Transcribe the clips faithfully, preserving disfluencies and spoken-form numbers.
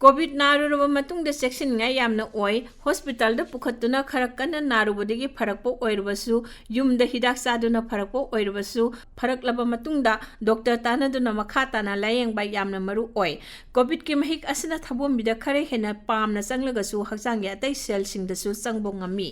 COVID ꯅꯥꯔꯨꯔꯕ ꯃꯇꯨꯡꯗ ꯆꯦꯛꯁꯤꯟꯅꯤꯡꯉꯥꯏ ꯌꯥꯝꯅ ꯑꯣꯏ꯫ ꯍꯣꯁꯄꯤꯇꯥꯜꯗ ꯄꯨꯈꯠꯇꯨꯅ ꯈꯔ ꯀꯟꯅ ꯅꯥꯔꯨꯕꯗꯒꯤ ꯐꯔꯛꯄ ꯑꯣꯏꯔꯕꯁꯨ, ꯌꯨꯝꯗ ꯍꯤꯗꯥꯛ ꯆꯥꯗꯨꯅ ꯐꯔꯛꯄ ꯑꯣꯏꯔꯕꯁꯨ, ꯐꯔꯛꯂꯕ ꯃꯇꯨꯡꯗ ꯗꯣꯛꯇꯔ ꯇꯥꯟꯅꯗꯨꯅ ꯃꯈꯥ ꯇꯥꯅ ꯂꯥꯌꯦꯡꯕ ꯌꯥꯝꯅ ꯃꯔꯨ ꯑꯣꯏ꯫ ꯀꯣꯚꯤꯗꯀꯤ ꯃꯍꯤꯛ ꯑꯁꯤꯅ ꯊꯕꯣꯝꯕꯤꯗ ꯈꯔ ꯍꯦꯟꯅ ꯄꯥꯝꯅ ꯆꯪꯂꯒꯁꯨ ꯍꯛꯆꯥꯡꯒꯤ ꯑꯇꯩ ꯁꯦꯜꯁꯤꯡꯗꯁꯨ ꯆꯪꯕ ꯉꯝꯃꯤ꯫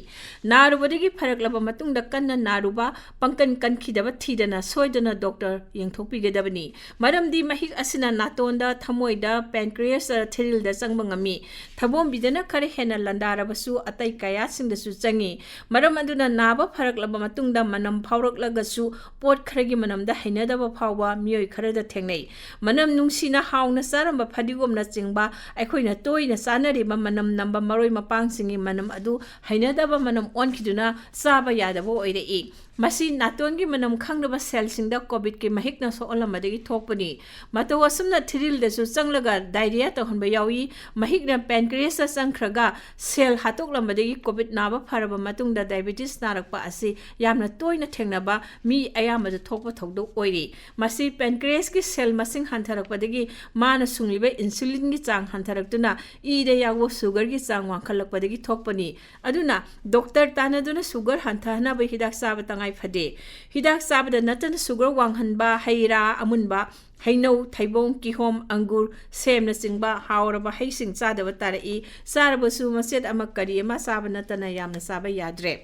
ꯅꯥꯔꯨꯕꯗꯒꯤ ꯐꯔꯛꯂꯕ ꯃꯇꯨꯡꯗ ꯀꯟꯅ ꯅꯥꯔꯨꯕ, ꯄꯪꯀꯟ ꯀꯟꯈꯤꯗꯕ ꯊꯤꯗꯅ ꯁꯣꯏꯗꯅ ꯗꯣꯛꯇꯔ ꯌꯦꯡꯊꯣꯛꯄꯤꯒꯗꯕꯅꯤ꯫ ꯃꯔꯝꯗꯤ ꯃꯍꯤꯛ ꯑꯁꯤꯅ ꯅꯥꯇꯣꯟꯗ, ꯊꯃꯣꯏꯗ, ꯄꯦꯟꯀ꯭ꯔꯤꯌꯁꯇ, ꯊꯤꯔꯤꯜꯗ ꯆꯪꯕ ꯉꯝꯃꯤ꯫ ꯊꯕꯣꯝꯕꯤꯗꯅ ꯈꯔ ꯍꯦꯟꯅ ꯂꯥꯟꯗꯥꯔꯕꯁꯨ ꯑꯇꯩ ꯀꯌꯥꯁꯤꯡꯗꯁꯨ ꯆꯪꯉꯤ꯫ ꯃꯔꯝ ꯑꯗꯨꯅ ꯅꯥꯕ ꯐꯔꯛꯂꯕ ꯃꯇꯨꯡꯗ ꯃꯅꯝ ꯐꯥꯎꯔꯛꯂꯒꯁꯨ ꯄꯣꯠ ꯈꯔꯒꯤ ꯃꯅꯝꯗ ꯍꯩꯅꯗꯕ ꯐꯥꯎꯕ ꯃꯤꯑꯣꯏ ꯈꯔꯗ ꯊꯦꯡꯅꯩ꯫ ꯃꯅꯝ ꯅꯨꯡꯁꯤꯅ ꯍꯥꯎꯅ ꯆꯥꯔꯝꯕ ꯐꯗꯤꯒꯣꯝꯅꯆꯤꯡꯕ ꯑꯩꯈꯣꯏꯅ ꯇꯣꯏꯅ ꯆꯥꯅꯔꯤꯕ ꯃꯅꯝ ꯅꯝꯕ ꯃꯔꯣꯏ ꯃꯄꯥꯡꯁꯤꯡꯒꯤ ꯃꯅꯝ ꯑꯗꯨ ꯍꯩꯅꯗꯕ ꯃꯅꯝ ꯑꯣꯟꯈꯤꯗꯨꯅ ꯆꯥꯕ ꯌꯥꯗꯕ ꯑꯣꯏꯔꯛꯏ꯫ ꯃꯁꯤ ꯅꯥꯇꯣꯟꯒꯤ ꯃꯅꯝ ꯈꯪꯗꯕ ꯁꯦꯜꯁꯤꯡꯗ ꯀꯣꯚꯤꯗꯀꯤ ꯃꯍꯤꯛꯅ ꯁꯣꯛꯍꯜꯂꯝꯕꯗꯒꯤ ꯊꯣꯛꯄꯅꯤ꯫ ꯃꯇꯧ ꯑꯁꯨꯝꯅ ꯊꯤꯔꯤꯜꯗꯁꯨ ꯆꯪꯂꯒ ꯗꯥꯏꯔꯤꯌꯥ ꯇꯧꯍꯟꯕ ꯌꯥꯎꯏ꯫ ꯃꯍꯤꯛꯅ ꯄꯦꯟꯀ꯭ꯔꯤꯌꯁꯇ ꯆꯪꯈ꯭ꯔꯒ ꯁꯦꯜ ꯍꯥꯠꯇꯣꯛꯂꯝꯕꯗꯒꯤ ꯀꯣꯚꯤꯗ ꯅꯥꯕ ꯐꯔꯕ ꯃꯇꯨꯡꯗ ꯗꯥꯏꯕꯤꯇꯤꯁ ꯅꯥꯔꯛꯄ ꯑꯁꯤ ꯌꯥꯝꯅ ꯇꯣꯏꯅ ꯊꯦꯡꯅꯕ, ꯃꯤ ꯑꯌꯥꯝꯕꯗ ꯊꯣꯛꯄ ꯊꯧꯗꯣꯛ ꯑꯣꯏꯔꯤ꯫ ꯃꯁꯤ ꯄꯦꯟꯀ꯭ꯔꯤꯌꯁꯀꯤ ꯁꯦꯜ ꯃꯁꯤꯡ ꯍꯟꯊꯔꯛꯄꯗꯒꯤ ꯃꯥꯅ ꯁꯨꯡꯂꯤꯕ ꯏꯟꯁꯨꯂꯤꯟꯒꯤ ꯆꯥꯡ ꯍꯟꯊꯔꯛꯇꯨꯅ ꯏꯗ ꯌꯥꯎꯕ ꯁꯨꯒꯔꯒꯤ ꯆꯥꯡ ꯋꯥꯡꯈꯠꯂꯛꯄꯗꯒꯤ ꯊꯣꯛꯄꯅꯤ꯫ ꯑꯗꯨꯅ ꯗꯣꯛꯇꯔ ꯇꯥꯟꯅꯗꯨꯅ ꯁꯨꯒꯔ ꯍꯟꯊꯍꯟꯅꯕ ꯍꯤꯗꯥꯛ ꯆꯥꯕ ꯇꯉꯥꯏ ꯐꯗꯦ꯫ ꯍꯤꯗꯥꯛ ꯆꯥꯕꯗ ꯅꯠꯇꯅ ꯁꯨꯒꯔ ꯋꯥꯡꯍꯟꯕ ꯍꯩ ꯔꯥ ꯑꯃꯨꯟꯕ, ꯍꯩꯅꯧ, ꯊꯩꯕꯣꯡ, ꯀꯤꯍꯣꯝ, ꯑꯪꯒꯨꯔ, ꯁꯦꯝꯅꯆꯤꯡꯕ ꯍꯥꯎꯔꯕ ꯍꯩꯁꯤꯡ ꯆꯥꯗꯕ ꯇꯥꯔꯛꯏ꯫ ꯆꯥꯔꯕꯁꯨ ꯃꯆꯦꯠ ꯑꯃ ꯀꯔꯤ ꯑꯃ ꯆꯥꯕ ꯅꯠꯇꯅ ꯌꯥꯝꯅ ꯆꯥꯕ ꯌꯥꯗ꯭ꯔꯦ꯫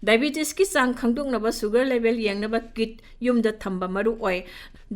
ꯗꯥꯏꯕꯤꯇꯤꯁꯀꯤ ꯆꯥꯡ ꯈꯪꯗꯣꯛꯅꯕ ꯁꯨꯒꯔ ꯂꯦꯚꯦꯜ ꯌꯦꯡꯅꯕ ꯀꯤꯠ ꯌꯨꯝꯗ ꯊꯝꯕ ꯃꯔꯨ ꯑꯣꯏ꯫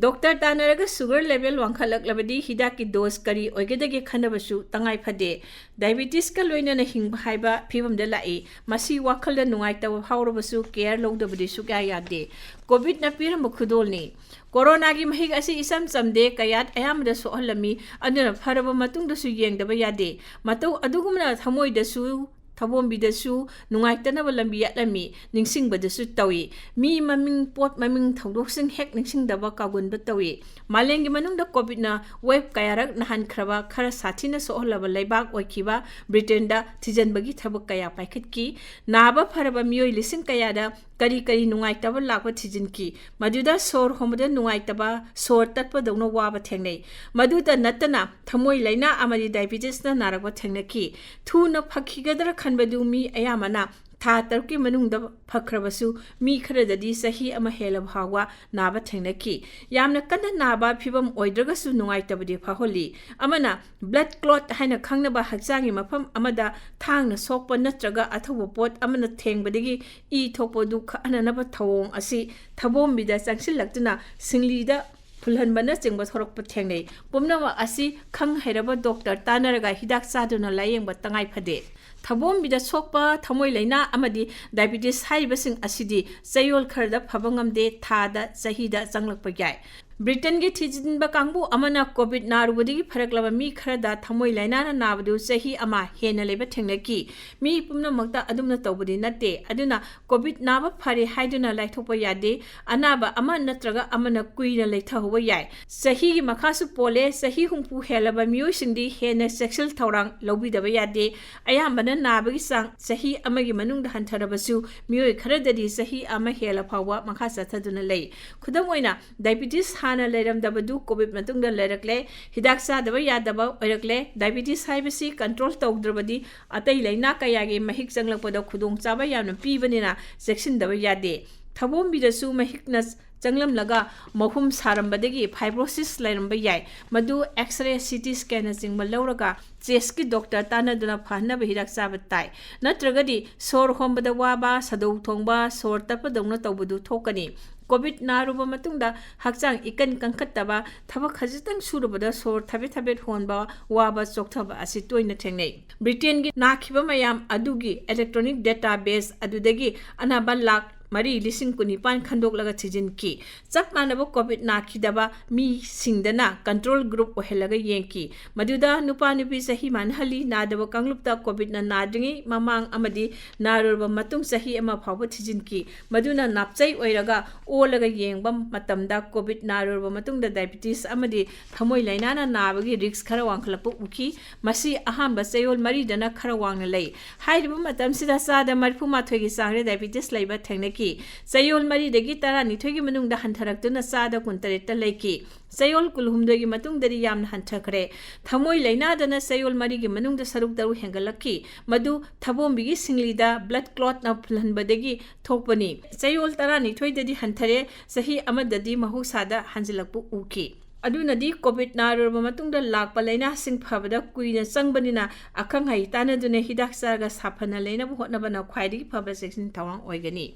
ꯗꯣꯛꯇꯔ ꯇꯥꯟꯅꯔꯒ ꯁꯨꯒꯔ ꯂꯦꯚꯦꯜ ꯋꯥꯡꯈꯠꯂꯛꯂꯕꯗꯤ ꯍꯤꯗꯥꯛꯀꯤ ꯗꯣꯁ ꯀꯔꯤ ꯑꯣꯏꯒꯗꯒꯦ ꯈꯟꯅꯕꯁꯨ ꯇꯉꯥꯏ ꯐꯗꯦ꯫ ꯗꯥꯏꯕꯤꯇꯤꯁꯀ ꯂꯣꯏꯅꯅ ꯍꯤꯡꯕ ꯍꯥꯏꯕ ꯐꯤꯕꯝꯗ ꯂꯥꯛꯏ꯫ ꯃꯁꯤ ꯋꯥꯈꯜꯗ ꯅꯨꯡꯉꯥꯏꯇꯕ ꯐꯥꯎꯔꯕꯁꯨ ꯀꯦꯌꯔ ꯂꯧꯗꯕꯗꯤ ꯁꯨꯛꯌꯥ ꯌꯥꯗꯦ꯫ ꯀꯣꯚꯤꯗꯅ ꯄꯤꯔꯝꯕ ꯈꯨꯗꯣꯜꯅꯤ꯫ ꯀꯣꯔꯣꯅꯥꯒꯤ ꯃꯍꯤꯛ ꯑꯁꯤ ꯏꯆꯝ ꯆꯝꯗꯦ, ꯀꯌꯥꯠ ꯑꯌꯥꯝꯕꯗ ꯁꯣꯛꯍꯜꯂꯝꯃꯤ꯫ ꯑꯗꯨꯅ ꯐꯔꯕ ꯃꯇꯨꯡꯗꯁꯨ ꯌꯦꯡꯗꯕ ꯌꯥꯗꯦ꯫ ꯃꯇꯧ ꯑꯗꯨꯒꯨꯝꯅ ꯊꯃꯣꯏꯗꯁꯨ, ꯊꯕꯣꯝꯕꯤꯗꯁꯨ ꯅꯨꯡꯉꯥꯏꯇꯅꯕ ꯂꯝꯕꯤ ꯌꯥꯠꯂꯝꯃꯤ, ꯅꯤꯡꯁꯤꯡꯕꯗꯁꯨ ꯇꯧꯏ꯫ ꯃꯤ ꯃꯃꯤꯡ, ꯄꯣꯠ ꯃꯃꯤꯡ, ꯊꯧꯗꯣꯛꯁꯤꯡ ꯍꯦꯛ ꯅꯤꯡꯁꯤꯡꯗꯕ, ꯀꯥꯎꯒꯟꯕ ꯇꯧꯏ꯫ ꯃꯥꯂꯦꯝꯒꯤ ꯃꯅꯨꯡꯗ ꯀꯣꯚꯤꯗꯅ ꯋꯦꯕ ꯀꯌꯥꯔꯛ ꯅꯥꯍꯟꯈ꯭ꯔꯕ, ꯈꯔ ꯁꯥꯊꯤꯅ ꯁꯣꯛꯍꯜꯂꯕ ꯂꯩꯕꯥꯛ ꯑꯣꯏꯈꯤꯕ ꯕ꯭ꯔꯤꯇꯦꯟꯗ ꯊꯤꯖꯤꯟꯕꯒꯤ ꯊꯕꯛ ꯀꯌꯥ ꯄꯥꯏꯈꯠꯈꯤ꯫ ꯅꯥꯕ ꯐꯔꯕ ꯃꯤꯑꯣꯏ ꯂꯤꯁꯤꯡ ꯀꯌꯥꯗ ꯀꯔꯤ ꯀꯔꯤ ꯅꯨꯡꯉꯥꯏꯇꯕ ꯂꯥꯛꯄ ꯊꯤꯖꯤꯟꯈꯤ꯫ ꯃꯗꯨꯗ ꯁꯣꯔ ꯍꯣꯟꯕꯗ ꯅꯨꯡꯉꯥꯏꯇꯕ, ꯁꯣꯔ ꯇꯠꯄꯗꯧꯅ ꯋꯥꯕ ꯊꯦꯡꯅꯩ꯫ ꯃꯗꯨꯗ ꯅꯠꯇꯅ ꯊꯃꯣꯏ ꯂꯥꯏꯅꯥ ꯑꯃꯗꯤ diabetes ꯅ ꯅꯥꯔꯛꯄ ꯊꯦꯡꯅꯈꯤ꯫ ꯊꯨꯅ ꯐꯈꯤꯒꯗ꯭ꯔꯥ ꯈꯟꯕꯗꯨ ꯃꯤ ꯑꯌꯥꯝꯕꯅ ꯊꯥ ꯇꯔꯨꯛꯀꯤ ꯃꯅꯨꯡꯗ ꯐꯈ꯭ꯔꯕꯁꯨ, ꯃꯤ ꯈꯔꯗꯗꯤ ꯆꯍꯤ ꯑꯃ ꯍꯦꯜꯂꯕ ꯐꯥꯎꯕ ꯅꯥꯕ ꯊꯦꯡꯅꯈꯤ꯫ ꯌꯥꯝꯅ ꯀꯟꯅ ꯅꯥꯕ ꯐꯤꯕꯝ ꯑꯣꯏꯗ꯭ꯔꯒꯁꯨ ꯅꯨꯡꯉꯥꯏꯇꯕꯗꯤ ꯐꯥꯎꯍꯜꯂꯤ꯫ ꯑꯃꯅ blood clot ꯍꯥꯏꯅ ꯈꯪꯅꯕ ꯍꯛꯆꯥꯡꯒꯤ ꯃꯐꯝ ꯑꯃꯗ ꯊꯥꯡꯅ ꯁꯣꯛꯄ ꯅꯠꯇ꯭ꯔꯒ ꯑꯊꯧꯕ ꯄꯣꯠ ꯑꯃꯅ ꯊꯦꯡꯕꯗꯒꯤ ꯏ ꯊꯣꯛꯄꯗꯨ ꯈꯛꯍꯟꯅꯅꯕ ꯊꯧꯑꯣꯡ ꯑꯁꯤ ꯊꯕꯣꯝꯕꯤꯗ ꯆꯪꯁꯤꯜꯂꯛꯇꯨꯅ ꯁꯤꯡꯂꯤꯗ ꯐꯨꯜꯍꯟꯕꯅꯆꯤꯡꯕ ꯊꯣꯔꯛꯄ ꯊꯦꯡꯅꯩ꯫ ꯄꯨꯝꯅꯃꯛ ꯑꯁꯤ ꯈꯪ ꯍꯩꯔꯕ doctor ꯇꯥꯟꯅꯔꯒ ꯍꯤꯗꯥꯛ ꯆꯥꯗꯨꯅ ꯂꯥꯌꯦꯡꯕ ꯇꯉꯥꯏ ꯐꯗꯦ꯫ ꯊꯕꯣꯝꯕꯤꯗ ꯁꯣꯛꯄ, ꯊꯃꯣꯏ ꯂꯥꯏꯅꯥ ꯑꯃꯗꯤ diabetes ꯍꯥꯏꯔꯤꯕꯁꯤꯡ ꯑꯁꯤꯗꯤ ꯆꯌꯣꯜ ꯈꯔꯗ ꯐꯕ ꯉꯝꯗꯦ, ꯊꯥꯗ, ꯆꯍꯤꯗ ꯆꯪꯂꯛꯄ ꯌꯥꯏ꯫ ꯕ꯭ꯔꯤꯇꯦꯟꯒꯤ ꯊꯤꯖꯤꯟꯕ ꯀꯥꯡꯕꯨ ꯑꯃꯅ COVID ꯅꯥꯔꯨꯕꯗꯒꯤ ꯐꯔꯛꯂꯕ ꯃꯤ ꯈꯔꯗ ꯊꯃꯣꯏ ꯂꯥꯏꯅꯥꯅ ꯅꯥꯕꯗꯨ ꯆꯍꯤ ꯑꯃ ꯍꯦꯟꯅ ꯂꯩꯕ ꯊꯦꯡꯅꯈꯤ꯫ ꯃꯤ ꯄꯨꯝꯅꯃꯛꯇ ꯑꯗꯨꯝꯅ ꯇꯧꯕꯗꯤ ꯅꯠꯇꯦ꯫ ꯑꯗꯨꯅ COVID ꯅꯥꯕ ꯐꯔꯦ ꯍꯥꯏꯗꯨꯅ ꯂꯥꯏꯊꯣꯛꯄ ꯌꯥꯗꯦ꯫ ꯑꯅꯥꯕ ꯑꯃ ꯅꯠꯇ꯭ꯔꯒ ꯑꯃꯅ ꯀꯨꯏꯅ ꯂꯩꯊꯍꯧꯕ ꯌꯥꯏ꯫ ꯆꯍꯤꯒꯤ ꯃꯈꯥꯁꯨ ꯄꯣꯜꯂꯦ꯫ ꯆꯍꯤ ꯍꯨꯝꯐꯨ ꯍꯦꯜꯂꯕ ꯃꯤꯑꯣꯏꯁꯤꯡꯗꯤ ꯍꯦꯟꯅ ꯆꯦꯛꯁꯤꯜ ꯊꯧꯔꯥꯡ ꯂꯧꯕꯤꯗꯕ ꯌꯥꯗꯦ꯫ ꯑꯌꯥꯝꯕꯅ ꯅꯥꯕꯒꯤ ꯆꯥꯡ ꯆꯍꯤ ꯑꯃꯒꯤ ꯃꯅꯨꯡꯗ ꯍꯟꯊꯔꯕꯁꯨ, ꯃꯤꯑꯣꯏ ꯈꯔꯗꯗꯤ ꯆꯍꯤ ꯑꯃ ꯍꯦꯜꯂ ꯐꯥꯎꯕ ꯃꯈꯥ ꯆꯠꯊꯗꯨꯅ ꯂꯩ꯫ ꯈꯨꯗꯝ ꯑꯣꯏꯅ, diabetes ꯍꯥꯟꯅ ꯂꯩꯔꯝꯗꯕꯗꯨ COVID ꯃꯇꯨꯡꯗ ꯂꯩꯔꯛꯂꯦ꯫ ꯍꯤꯗꯥꯛ ꯆꯥꯗꯕ ꯌꯥꯗꯕ ꯑꯣꯏꯔꯛꯂꯦ꯫ Diabetes ꯍꯥꯏꯕꯁꯤ control ꯇꯧꯗ꯭ꯔꯕꯗꯤ ꯑꯇꯩ ꯂꯥꯏꯅꯥ ꯀꯌꯥꯒꯤ ꯃꯍꯤꯛ ꯆꯪꯂꯛꯄꯗ ꯈꯨꯗꯣꯡꯆꯥꯕ ꯌꯥꯝꯅ ꯄꯤꯕꯅꯤꯅ ꯆꯦꯛꯁꯤꯟꯗꯕ ꯌꯥꯗꯦ꯫ ꯊꯕꯣꯝꯕꯤꯗꯁꯨ ꯃꯍꯤꯛꯅ ꯆꯪꯂꯝꯂꯒ ꯃꯍꯨꯝ ꯁꯥꯔꯝꯕꯗꯒꯤ fibrosis ꯂꯩꯔꯝꯕ ꯌꯥꯏ꯫ ꯃꯗꯨ X-ray, CT scan ꯅꯆꯤꯡꯕ ꯂꯧꯔꯒ chest ꯀꯤ doctor ꯇꯥꯟꯅꯗꯨꯅ ꯐꯍꯟꯅꯕ ꯍꯤꯗꯥꯛ ꯆꯥꯕ ꯇꯥꯏ꯫ ꯅꯠꯇ꯭ꯔꯒꯗꯤ ꯁꯣꯔ ꯍꯣꯟꯕꯗ ꯋꯥꯕ, ꯁꯥꯗꯧ ꯊꯣꯡꯕ, ꯁꯣꯔ ꯇꯠꯄꯗꯧꯅ ꯇꯧꯕꯗꯨ ꯊꯣꯛꯀꯅꯤ꯫ COVID ꯅꯥꯔꯨꯕ ꯃꯇꯨꯡꯗ ꯍꯛꯆꯥꯡ ꯏꯀꯟ ꯀꯟꯈꯠꯇꯕ, ꯊꯕꯛ ꯈꯖꯤꯛꯇꯪ ꯁꯨꯔꯨꯕꯗ ꯁꯣꯔ ꯊꯕꯦꯠ ꯊꯕꯦꯠ ꯍꯣꯟꯕ, ꯋꯥꯕ, ꯆꯣꯛꯊꯕ ꯑꯁꯤ ꯇꯣꯏꯅ ꯊꯦꯡꯅꯩ꯫ ꯕ꯭ꯔꯤꯇꯦꯟꯒꯤ ꯅꯥꯈꯤꯕ ꯃꯌꯥꯝ ꯑꯗꯨꯒꯤ electronic database ꯑꯗꯨꯗꯒꯤ ꯑꯅꯥꯕ ꯂꯥꯈ ꯃꯔꯤ ꯂꯤꯁꯤꯡ ꯀꯨꯟꯅꯤꯄꯥꯟ ꯈꯟꯗꯣꯛꯂꯒ ꯊꯤꯖꯤꯟꯈꯤ꯫ ꯆꯞ ꯃꯥꯟꯅꯕ COVID ꯅꯥꯈꯤꯗꯕ ꯃꯤꯁꯤꯡꯗꯅ control group ꯑꯣꯏꯍꯜꯂꯒ ꯌꯦꯡꯈꯤ꯫ ꯃꯗꯨꯗ ꯅꯨꯄꯥ ꯅꯨꯄꯤ ꯆꯍꯤ ꯃꯥꯟꯅꯍꯜꯂꯤ, ꯅꯥꯗꯕ ꯀꯥꯡꯂꯨꯞꯇ COVID ꯅ ꯅꯥꯗ꯭ꯔꯤꯉꯩ ꯃꯃꯥꯡ ꯑꯃꯗꯤ ꯅꯥꯔꯨꯔꯕ ꯃꯇꯨꯡ ꯆꯍꯤ ꯑꯃ ꯐꯥꯎꯕ ꯊꯤꯖꯤꯟꯈꯤ꯫ ꯃꯗꯨꯅ ꯅꯥꯞꯆꯩ ꯑꯣꯏꯔꯒ ꯑꯣꯜꯂꯒ ꯌꯦꯡꯕ ꯃꯇꯝꯗ COVID ꯅꯥꯔꯨꯔꯕ ꯃꯇꯨꯡꯗ diabetes ꯑꯃꯗꯤ ꯊꯃꯣꯏ ꯂꯥꯏꯅꯥꯅ ꯅꯥꯕꯒꯤ risk ꯈꯔ ꯋꯥꯡꯈꯠꯂꯛꯄ ꯎꯈꯤ꯫ ꯃꯁꯤ ꯑꯍꯥꯟꯕ ꯆꯌꯣꯜ ꯃꯔꯤꯗꯅ ꯈꯔ ꯋꯥꯡꯅ ꯂꯩ꯫ ꯍꯥꯏꯔꯤꯕ ꯃꯇꯝꯁꯤꯗ ꯆꯥꯗ ꯃꯔꯤꯐꯨ ꯃꯥꯊꯣꯏꯒꯤ ꯆꯥꯡꯗ diabetes ꯂꯩꯕ ꯊꯦꯡꯅꯈꯤ꯫ ꯍꯦꯟꯒꯠꯂꯛꯈꯤ꯫ ꯆꯌꯣꯜ ꯃꯔꯤꯗꯒꯤ ꯇꯔꯥꯅꯤꯊꯣꯏꯒꯤ ꯃꯅꯨꯡꯗ ꯍꯟꯊꯔꯛꯇꯨꯅ ꯆꯥꯗ ꯀꯨꯟꯇꯔꯦꯠꯇ ꯂꯩꯈꯤ꯫ ꯆꯌꯣꯜ ꯀꯨꯟꯍꯨꯝꯗꯣꯏꯒꯤ ꯃꯇꯨꯡꯗꯗꯤ ꯌꯥꯝꯅ ꯍꯟꯊꯈ꯭ꯔꯦ꯫ ꯊꯃꯣꯏ ꯂꯥꯏꯅꯥꯗꯅ ꯆꯌꯣꯜ ꯃꯔꯤꯒꯤ ꯃꯅꯨꯡꯗ ꯁꯔꯨꯛ ꯇꯔꯨꯛ ꯍꯦꯟꯒꯠꯂꯛꯈꯤ꯫ ꯃꯗꯨ ꯊꯕꯣꯝꯕꯤꯒꯤ ꯁꯤꯡꯂꯤꯗ blood clotꯅ ꯐꯨꯜꯍꯟꯕꯗꯒꯤ ꯊꯣꯛꯄꯅꯤ꯫ ꯆꯌꯣꯜ ꯇꯔꯥꯅꯤꯊꯣꯏꯗꯗꯤ ꯍꯟꯊꯔꯦ꯫ ꯆꯍꯤ ꯑꯃꯗꯗꯤ ꯃꯍꯧꯁꯥꯗ ꯍꯟꯖꯤꯜꯂꯛꯄ ꯎꯈꯤ꯫ ꯑꯗꯨꯅꯗꯤ COVID ꯅꯥꯔꯨꯔꯕ ꯃꯇꯨꯡꯗ ꯂꯥꯛꯄ ꯂꯥꯏꯅꯥꯁꯤꯡ ꯐꯕꯗ ꯀꯨꯏꯅ ꯆꯪꯕꯅꯤꯅ, ꯑꯈꯪ ꯑꯍꯩ ꯇꯥꯟꯅꯗꯨꯅ ꯍꯤꯗꯥꯛ ꯆꯥꯔꯒ ꯁꯥꯐꯅ ꯂꯩꯅꯕ ꯍꯣꯠꯅꯕꯅ ꯈ꯭ꯋꯥꯏꯗꯒꯤ ꯐꯕ ꯆꯦꯛꯁꯤꯟ ꯊꯧꯔꯥꯡ ꯑꯣꯏꯒꯅꯤ꯫